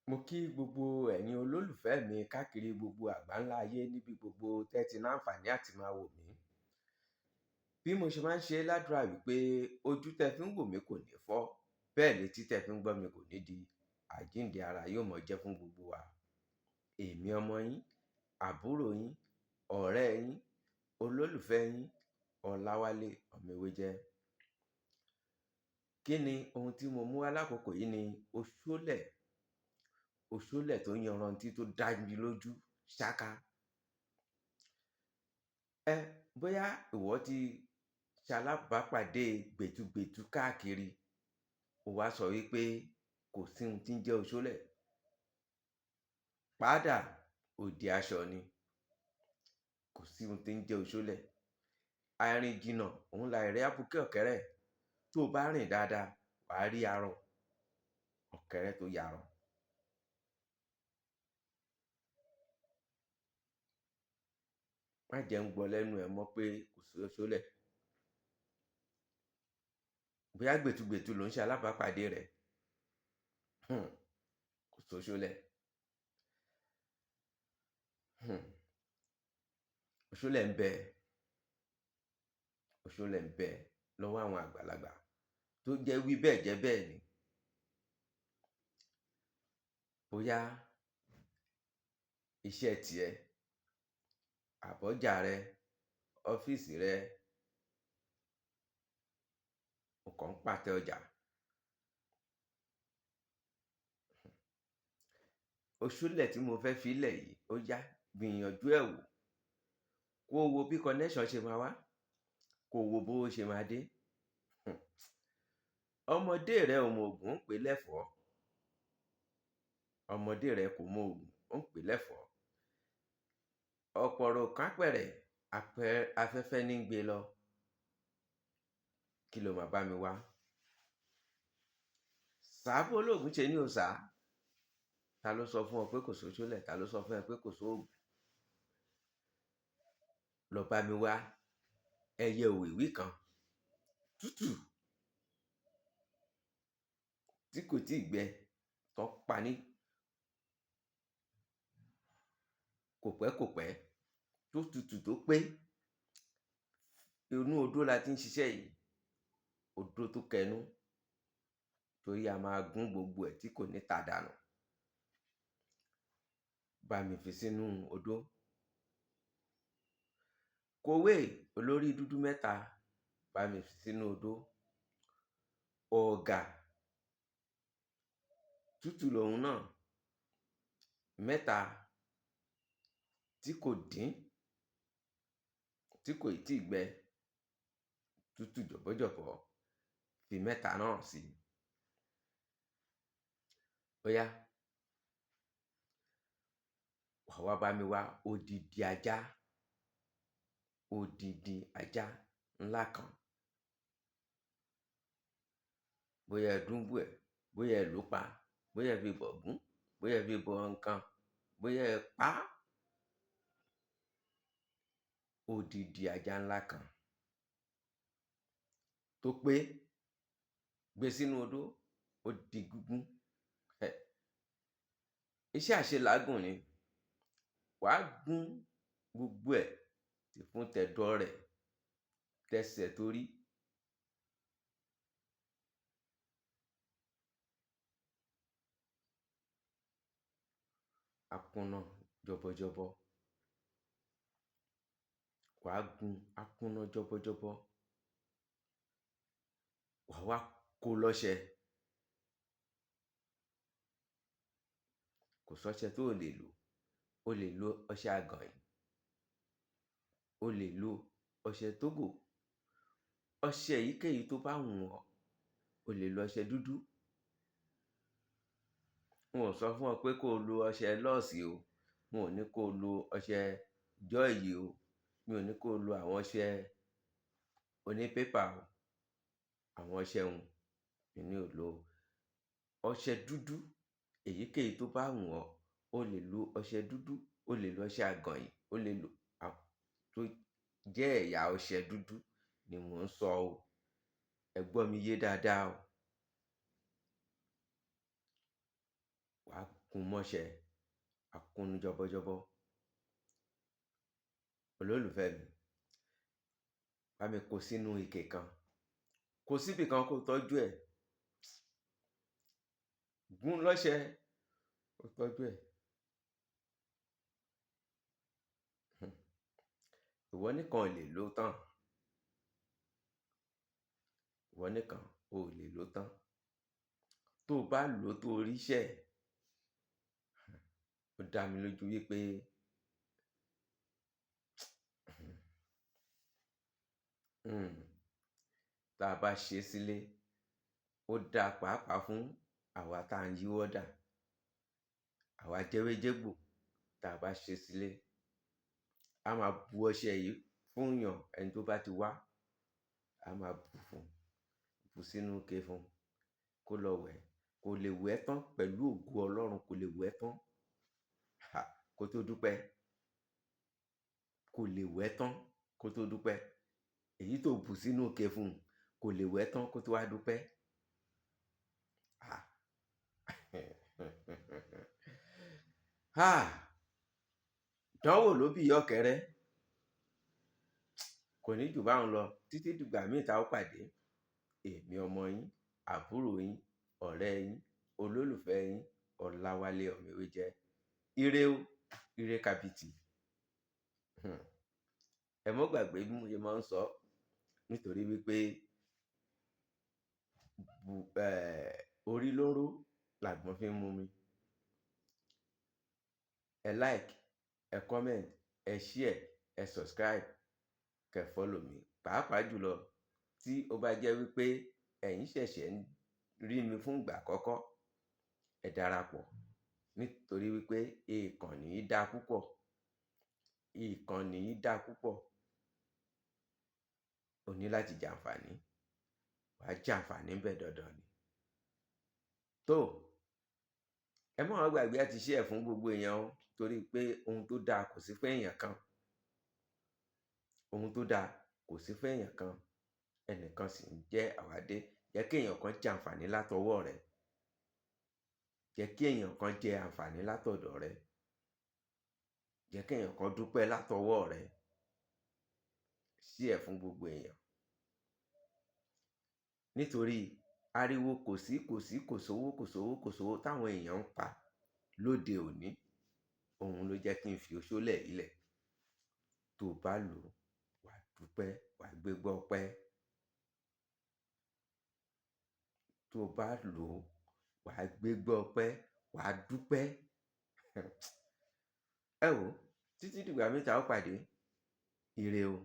Mo kí gbogbo ẹ̀yin olólùfẹ́ mi káàkiri gbogbo àgbáńlá ayé níbi gbogbo tẹ́ ti láǹfààní àti máa wò mí. Bí mo ṣe máa ń ṣe ládùrá wípé ojú tẹ́ fi ń wò mí kò ní fọ́, bẹ́ẹ̀ létí tẹ́ fi ń gbọ́ mi kò ní di, àjíǹde ara yóò mọ jẹ́ fún gbogbo wa. Èmi ọmọ yín, àbúrò yín, ọ̀rẹ́ yín, olólùfẹ́ yín, Ọláwálé Ọmọewéjẹ́. Kí ni ohun tí mo mú wá lákòókò yìí ni oṣólẹ̀, oṣólẹ̀ tó yanrantí tó dá mi lójú ṣáká. Ẹ bóyá ìwọ ti ṣalábàápàdé gbẹtugbẹtu káàkiri, o wá sọ wípé kò sí ohun tí ń jẹ́ oṣólẹ̀. Pàdà òdì aṣọ ni, kò sí ohun tí ń jẹ́ oṣólẹ̀. Àìrìn jìnnà, òun là ìrí abuké ọ̀kẹ́rẹ́. Tó bá rìn dáadáa, wà á rí arọ ọ̀kẹ́rẹ́ tó yarọ. Má jẹ́ ń gbọ́ lẹ́nu ẹ mọ́ pé kò sí oṣólẹ̀. Bóyá gbẹtugbẹtu ló ń ṣe alábàápàdé rẹ̀. Kò sí oṣólẹ̀. Oṣólẹ̀ ń bẹ. Oṣólẹ̀ ń bẹ lọ́wọ́ àwọn àgbàlagbà tó jẹ́ wí bẹ́ẹ̀ jẹ́ bẹ́ẹ̀ ni. Bóyá iṣẹ́ tiẹ̀, àbọ́jà rẹ, ọ́fíìsì rẹ, o kàn ń pàtẹ ọjà. Oṣólẹ̀ tí mo fẹ́ fi lẹ̀ yìí, ó yá, gbìyànjú ẹ̀ wò. Kó wo bí connection ṣe máa wá, kó wo bó ṣe máa dé. Ọmọdé rẹ ò mọ ògùn ń pè lẹ́fọ̀ọ́. Ọmọdé rẹ kò mọ ògùn ó ń pè lẹ́fọ̀ọ́. Ọ̀pọ̀rọ̀ kápẹ̀rẹ̀, afẹ́fẹ́ ní ń gbé lọ. Kí ló máa bá mi wá? Sá bó lóògùn ṣe ní o sá. Ta ló sọ fún ọ pé kò sí oṣólẹ̀? Ta ló sọ fún ẹ pé kò sí òògùn? Lọ bá mi wá ẹyẹ òwìwí kan tútù tí kò tíì gbẹ tó pa ní kòpẹ́kòpẹ́ tó tutù tó pé. Inú odó la ti ń ṣiṣẹ́ yìí, odó tó kẹnú, torí a máa gún gbogbo ẹ̀ tí kò ní ta dànù. Bá mi fi sínú odó. Kòwé olórí dúdú mẹ́ta, bá mi fi sínú odó. Ọ̀gà tútù lòun náà mẹ́ta tí kò dín, tí kò ì tíì gbẹ, tútù jọ̀bọ́jọ̀bọ́, fi mẹ́ta náà sí. Ó yá, wà wá bá mi wá odidi ajá, odidi ajá ńlá kan. Bóyá ẹ dúnbú ẹ̀, bóyá ẹ lù pa, bóyá ẹ fi bọ̀gún, bóyá ẹ fi bọ nǹkan, bóyá ẹ pa. Odidi ajá ńlá kan tó pé, gbé sínú odó, ó di gígún. Iṣẹ́ àṣelàágùn ni. Wà á gún gbogbo ẹ̀ tí fún tẹ̀dọ̀ rẹ̀, tẹsẹ̀ torí. Akunna jọbọjọbọ. Wà á gún akunna jọbọjọbọ. Wà wá kó lọ́ṣẹ. Kò sọ́ṣẹ tó ò lè lò. O lè lo ọṣẹ àgànyìn. O lè lo ọṣẹ Tógò. Ọṣẹ èyíkéyìí tó bá wù ọ́. O lè lo ọṣẹ dúdú. N ò sọ fún ọ pé kó lo ọṣẹ Lọ́ọ̀sì o. N ò ní kó lo ọṣẹ Jọ́ọ̀yì o. Mi ò ní kó lo àwọn ọṣẹ oní pépà o. Àwọn ọṣẹ hun, èmi ò lò. Ọṣẹ dúdú èyíkéyìí tó bá wù ọ́. O lè lo ọṣẹ dúdú, o lè lo ọṣẹ àgànyìn, o lè lo tó jẹ́ ẹ̀yà ọṣẹ dúdú ni mò ń sọ o. Ẹ gbọ́ mi yé dáadáa o. Wà á gún Gún mọ́ṣẹ, á kúnú jọbọjọbọ. Olólùfẹ́ mi, bá mi kó sínú ike kan, kó síbì kan kó tọ́jú ẹ̀. Gún lọ́ṣẹ, kó tọ́jú ẹ̀. Ìwọ nìkan ò lè lò ó tán. Ìwọ nìkan ò lè lò ó tán. Tó o bá lò ó tó o ríṣẹ́ ẹ̀, ó dá mi lójú wípé tá a bá ṣe é sílé, ó dáa pàápàá fún àwa tá à ń yíwọ́ dà, àwa jẹ́wéjégbò. Tá a bá ṣe é sílé, a máa bu ọṣẹ yìí fún yàn. Ẹni tó bá ti wá, a máa bù fún, bù sínú ike fún, kó lọ wẹ̀. Kò lè wẹ̀ tán pẹ̀lú ògo Ọlọ́run, kò lè wẹ̀ tán. Ha! Kó tó dúpẹ́. Kò lè wẹ̀ tán kó tó dúpẹ́. Èyí tó bù sínú ike fún, kò lè wẹ̀ tán kó tó wá dúpẹ́. Ha! Ha! Dánwò ló bí ìyá ọ̀kẹ́rẹ́. Kò ní jù báhun lọ títí dìgbà míì tá ó pàdé. Èmi ọmọ yín, àbúrò yín, ọ̀rẹ́ yín, olólùfẹ́ yín, Ọláwálé Ọ̀mẹ́wẹ́jẹ́. Ire o, ire kàbìtì. Ẹ mọ́ gbàgbé bí mo ṣe máa ń sọ, nítorí wípé orí lóró làgbọ́n fi ń mú mi. Ẹ like, ẹ comment, ẹ share, ẹ subscribe, kẹ follow mi. Pàápàá jùlọ tí ó bá jẹ́ wípé ẹ̀yin ṣẹ̀ṣẹ̀ ń rí mi fún ìgbà àkọ́kọ́, ẹ darapọ̀, nítorí wípé ìkànnì yìí dá púpọ̀. Ìkànnì yìí dá púpọ̀. O ní láti jàǹfàní. Wàá jàǹfàní ńbẹ̀ dandan ni. Tó, ẹ má wá gbàgbé àti share fún gbogbo èèyàn o, torí pé ohun tó dáa kò sí fún èèyàn kan. Ohun tó dáa kò sí fún èèyàn kan. Ẹnìkan sì ń jẹ́ àwádé. Jẹ́ kí èèyàn kan jẹ àǹfàní látọwọ́ rẹ. Jẹ́ kí èèyàn kan jẹ àǹfàní látọ̀dọ̀ rẹ. Jẹ́ kí èèyàn kan dúpẹ́ látọwọ́ rẹ. Share fún gbogbo èèyàn. Nítorí ariwo kò sí, kò sí, kò sówó, kò sówó, kò sówó táwọn èèyàn ń pa lóde òní. Òun ló jẹ́ kí n fi oṣólẹ̀ ilẹ̀. Tó bá lò ó, wà á dúpẹ́, wà á gbégbá ọpẹ́. Tó bá lò ó, wà á gbégbá ọpẹ́, wà á dúpẹ́. Ẹ wò ó, títí dìgbà míì tá ó pàdé. Ire o.